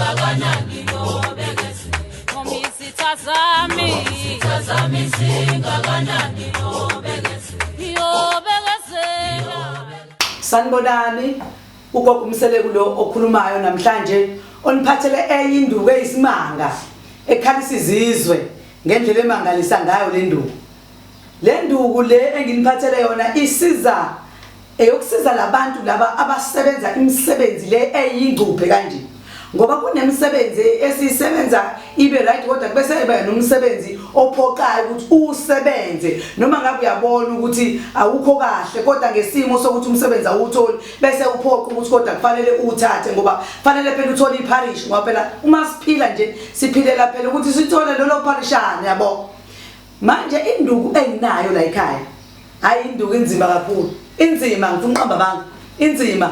Singakanani nobekezela. Noma izitha zami. Izitha zami singakanani nobekezela. Ngiyobekezela. Sanibonani, ugogo uMseleku lo okhulumayo namhlanje oniphathele enye induku eyisimanga ekhalisa izizwe ngendlela emangalisa ngayo le nduku. Le nduku le enginiphathele yona isiza eyokusiza labantu laba abasebenza imisebenzi le eyingcuphe kanje ngoba kunemisebenzi esiyisebenza ibe right kodwa bese iba nomsebenzi ophoqayo ukuthi usebenze noma ngabe uyabona ukuthi awukho kahle kodwa ngesimo sokuthi umsebenzi awutholi bese uphoqa ukuthi kodwa kufanele uwuthathe ngoba fanele phela uthole ipharishi ngoba phela uma siphila nje siphilela phela ukuthi sithole lolo pharishane yabo. Manje induku enginayo la ekhaya hayi induku inzima kakhulu, inzima ngifuna uqamba amanga, inzima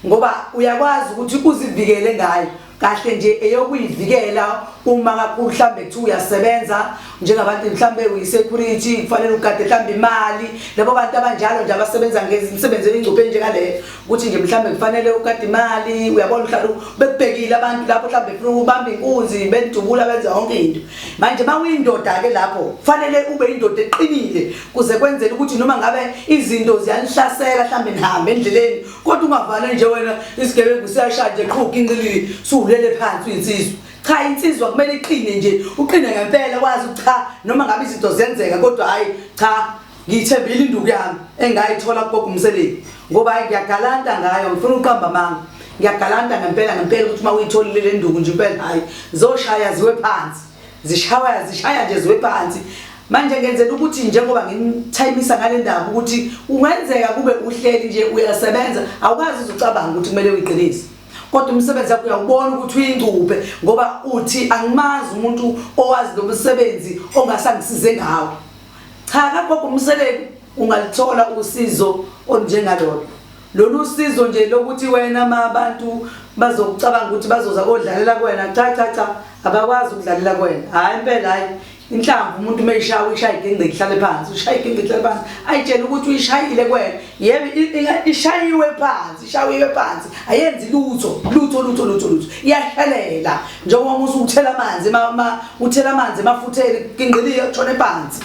ngoba uyakwazi ukuthi uzivikele ngayo kahle nje eyokuyivikela uma kakhulu mhlambe kuthiwa uyasebenza njengabantu mhlambe uyi-security kufanele ugade mhlambe imali labo bantu abanjalo nje abasebenza ngemisebenzi eyingcuphe njengaleyo ukuthi nje mhlambe kufanele ugade imali uyabona uhlala bekubhekile abantu lapho mhlambe funa ukubamba inkunzi benidubula benza yonke into. Manje mawuyindoda ke lapho kufanele ube indoda eqinile kuze kwenzele ukuthi noma ngabe izinto ziyanihlasela mhlambe nihambe endleleni kodwa ungavale nje wena isigebengu siyashaya nje qhuka inqilili suwulele phansi uyinsizwa. Cha insizwa kumele iqine nje uqine ngempela kwazi cha noma ngabe izinto ziyenzeka kodwa hayi cha ngiyithembile induku yami engayithola kugogo uMseleku ngoba hayi ngiyagalanta ngayo ngifuna uqamba amanga ngiyagalanta ngempela ngempela ukuthi uma uyitholile le nduku nje impela hayi zoshaya ziwe phansi zishaya zishaya nje ziwe phansi manje ngenzela ukuthi njengoba ngimthayimisa ngale ndaba ukuthi ungenzeka kube uhleli nje uyasebenza awukazi uzucabanga ukuthi kumele uyiqinise kodwa umsebenzi wakho uyawubona ukuthi uyingcuphe ngoba uthi angimazi umuntu owazi lo msebenzi ongasangisize ngawo. Cha kagogo uMseleku ungalithola usizo olunjengalolo. Lolu sizo nje lokuthi wena ma abantu bazokucabanga ukuthi bazoza kodlalela kuwena cha cha cha abakwazi ukudlalela kuwena. Hayi impela hayi inhlamvu umuntu uma eyishaya uyishaya igingqi ihlale phansi ushaya igingqi ihlale phansi ayitshele ukuthi uyishayile kuwena yebo ishayiwe phansi ishayiwe phansi ayenzi lutho lutho lutho lutho lutho iyashelela njengoba uma usuthela amanzi ma uthela amanzi emafutheni gingqiliye kutshone phansi.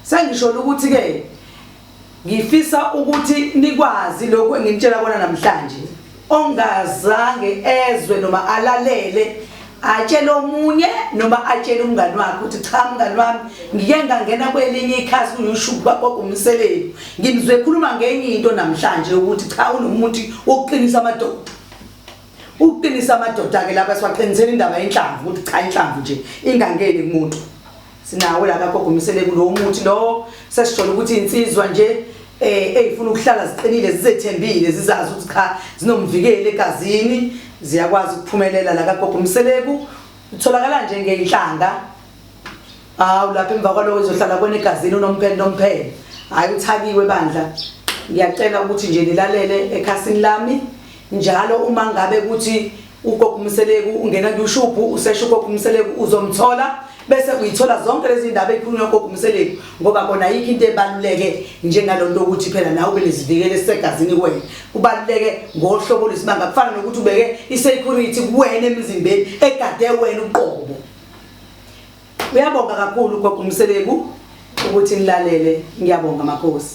Sengisho ukuthi ke ngifisa ukuthi nikwazi lokhu enginitshela kona namhlanje ongazange ezwe noma alalele atshele omunye noma atshele umngani wakhe ukuthi cha mngani wami ngike ngangena kwelinye ikhasi kuYouTube kwagogo uMseleku ngimzwe ekhuluma ngenye into namhlanje ukuthi cha unomuthi wokuqinisa amadoda. Ukuqinisa amadoda ke lapha siwaqinisela indaba yenhlamvu ukuthi cha inhlamvu nje ingangeni kumuntu. Sinawo la kagogo uMseleku lowo muthi lo sesijole ukuthi insizwa nje eh eyifuna ukuhlala ziqinile zizethembile zizazi ukuthi cha zinomvikeli egazini ziyakwazi ukuphumelela la kagogo uMseleku utholakala nje ngeyinhlanga. Hawu lapha emva kwaloko izohlala kwena egazini unomphela nomphela. Hayi uthakiwe bandla. Ngiyacela ukuthi nje nilalele ekhasini lami njalo uma ngabe kuthi ugogo uMseleku ungena kuYouTube usesha ugogo uMseleku uzomthola bese uyithola zonke lezi ndaba ezikhulunywa ugogo uMseleku ngoba kona ayikho into ebaluleke njengalonto ukuthi phela nawe ube nesivikelo esisegazini kuwena. Kubaluleke ngohlobo lwesimanga kufana nokuthi ubeke isecurity kuwena emzimbeni egade wena uqobo. Uyabonga kakhulu ugogo uMseleku ukuthi nilalele ngiyabonga makhosi.